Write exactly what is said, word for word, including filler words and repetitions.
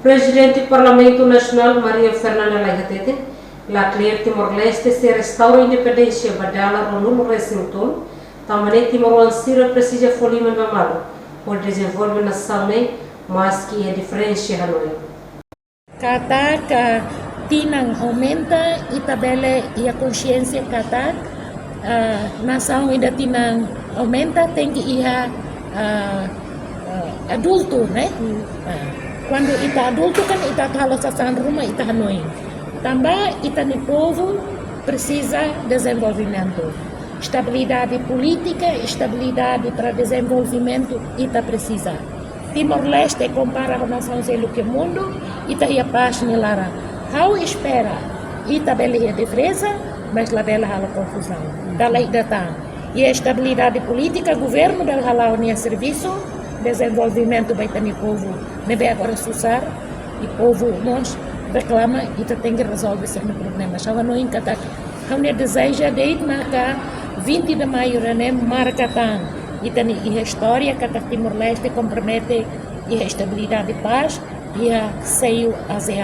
Prezidente Parlamentu Nasionál Maria Fernanda Lay hateten, lakleur Timor-Leste sei restaura independénsia ba dala ruanulu-resin-tolu, tanba ne'e timoroan sira presiza fó liman ba malu, hodi dezenvolve nasaun ne'e, maski iha diferensa hanoin. Katak tinan aumenta, ita bele iha konxiénsia katak, ah, nasaun ida tinan aumenta tenke iha, ah, ah, adultu, ne'e? Hmm. Ah, kuandu ita adultu kan ita atu halo sasán ruma ita hanoin. Tanba ita-nia povu presiza dezenvolvimentu. Estabilidade polítika, estabilidade para dezenvolvimentu ita presiza. Timor-Leste kompara ho nasaun seluk iha mundu, ita iha pás nia laran. Ha'u espera, ita bele iha diferensa, mas labele halo konfuzaun. Dala ida tan. Iha estabilidade polítika, governu bele hala'o nia servisu, dezenvolvimentu ba ita-nia povu. Ne'ebé agora susar, i povu mós reklama, ita tenke rezolve sira-nia problema. Ha'u hanoin katak, ha'u-nia dezeju de'it maka vinte de Maio ne'e marka tan ita-nia iha istória katak Timor-Leste kompromete iha estabilidade, pás, iha seiu ASEAN.